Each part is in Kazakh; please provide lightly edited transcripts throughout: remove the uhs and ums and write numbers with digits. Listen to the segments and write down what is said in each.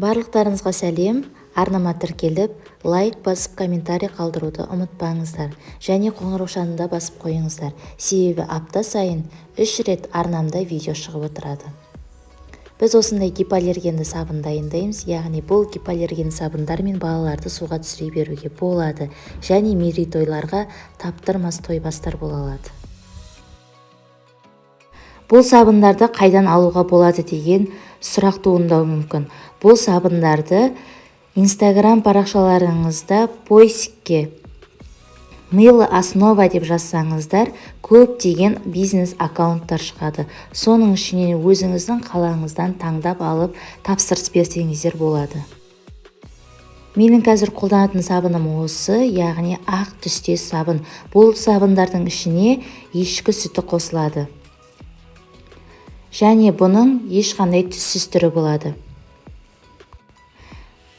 Барлықтарыңызға сәлем! Арнама тіркеліп, лайк басып, комментарий қалдыруды ұмытпаңыздар және қоңыраушаны да басып қойыңыздар. Себебі апта сайын 3 рет арнамда видео шығып отырады. Біз осындай гипоаллергенді сабын дайындаймыз, яғни бұл гипоаллергенді сабындармен балаларды суға түсіре беруге болады және мерейтойларға таптырмас тойбастар бола алады. Бұл сабындарды қайдан алуға болады деген сұрақ туындауы мүмкін. Бұл сабындарды Инстаграм парақшаларыңызда поискке «мыло основа» деп жазсаңыздар, көптеген бизнес аккаунттар шығады. Соның ішінен өзіңіздің қалаңыздан таңдап алып, тапсырыс берсеңіздер болады. Менің қазір қолданатын сабыным осы, яғни ақ түстес сабын. Бұл сабындардың ішіне ешкі сүті қосылады. Және бұның ешқандай түссіз түрі болады.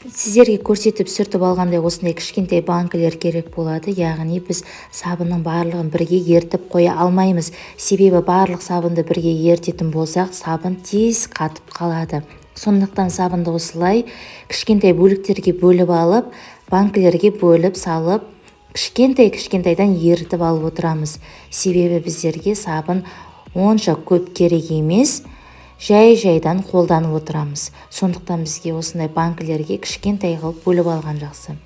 Сіздерге көрсетіп сүртіп алғандай, осындай кішкентай банкілер керек болады. Яғни біз сабынның барлығын бірге ерітіп қоя алмаймыз. Себебі барлық сабынды бірге ерітетін болсақ, сабын тез қатып қалады. Сондықтан сабынды осылай кішкентай бөліктерге бөліп алып, банкілерге бөліп салып, кішкентай-кішкентайдан ерітіп алып отырамыз. Себебі біздерге сабын онша көп керек емес, жай-жайдан қолданып отырамыз. Сондықтан бізге осындай банкілерге кішкентай қылып бөліп алған жақсы.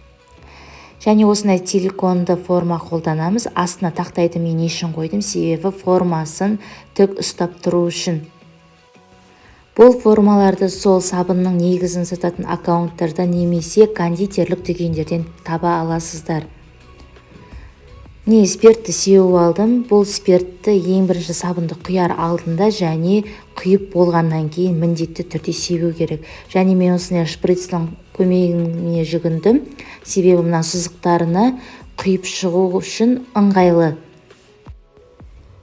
Және осындай силиконды форма қолданамыз. Астына тақтайды мен не үшін қойдым? Себебі формасын тік ұстап тұру үшін. Бұл формаларды сол сабынның негізін сататын аккаунттардан немесе кондитерлік дүкендерден таба аласыздар. Не спиртті сеуіп алдым. Бұл спиртті ең бірінші сабынды құяр алдында және құйып болғаннан кейін міндетті түрде себу керек. Және мен осындай шприцтің көмегіне жүгіндім. Себебі мына сызықтарына құйып шығу үшін ыңғайлы.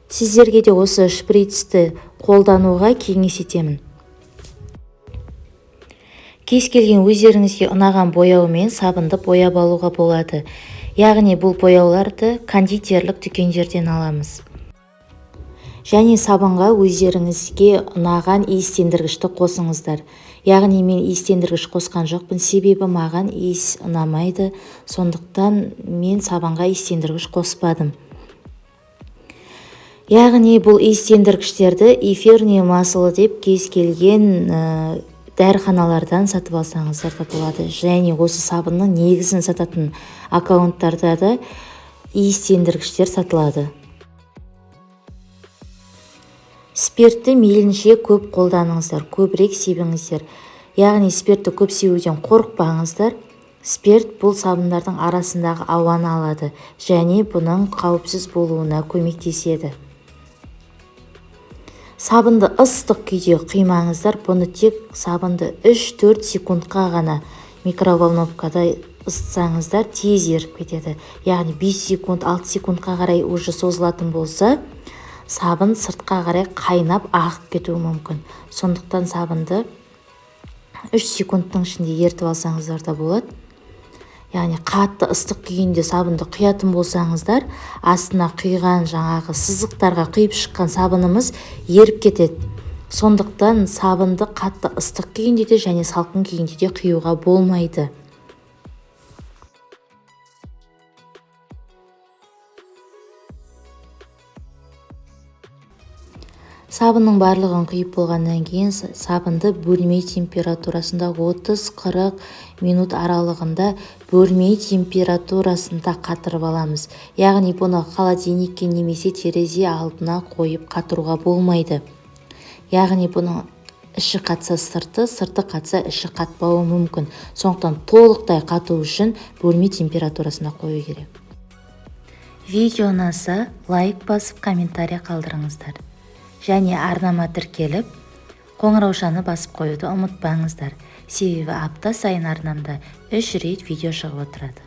Сіздерге де осы шприцті қолдануға кеңес етемін. Кез келген өздеріңізге ұнаған бояумен сабынды бояп алуға болады. Яғни бұл бояуларды кондитерлік дүкендерден аламыз. Және сабынға өздеріңізге ұнаған иістендіргішті қосыңыздар. Яғни мен иістендіргіш қосқан жоқпын, себебі маған иіс ұнамайды, сондықтан мен сабынға иістендіргіш қоспадым. Яғни бұл иістендіргіштерді эфирное масло деп кез келген дәріханалардан сатып алсаңыздар да болады. Және осы сабынның негізін сататын аккаунттарда да иістендіргіштер сатылады. Спиртті мейлінше көп қолданыңыздар, көбірек себіңіздер. Яғни спиртті көп себуден қорықпаңыздар. Спирт бұл сабындардың арасындағы ауаны алады және бұның қауіпсіз болуына көмектеседі. Сабынды ыстық күйде құймаңыздар, бұны тек сабынды 3-4 секундқа ғана микроволновкада ысытсаңыздар тез еріп кетеді. Яғни 5 секунд, 6 секундқа қарай уже созылатын болса, сабын сыртқа қарай қайнап ағып кетуі мүмкін. Сондықтан сабынды 3 секундтың ішінде ерітіп алсаңыздар да болады. Яғни қатты ыстық күйінде сабынды құятын болсаңыздар, астына құйған жаңағы сызықтарға құйып шыққан сабынымыз еріп кетеді. Сондықтан сабынды қатты ыстық күйінде де және салқын күйінде де құюға болмайды. Сабынның барлығын құйып болғаннан кейін сабынды бөлме температурасында 30-40 минут аралығында бөлме температурасында қатырып аламыз. Яғни бұны холодильникке немесе терезе алдына қойып қатыруға болмайды. Яғни бұның іші қатса сырты, сырты қатса іші қатпауы мүмкін. Сондықтан толықтай қату үшін бөлме температурасына қою керек. Видео ұнаса, лайк басып, комментарий қалдырыңыздар. Және арнама тіркеліп, қоңыраушаны басып қоюды ұмытпаңыздар. Себебі апта сайын арнамда 3 рет видео шығып отырады.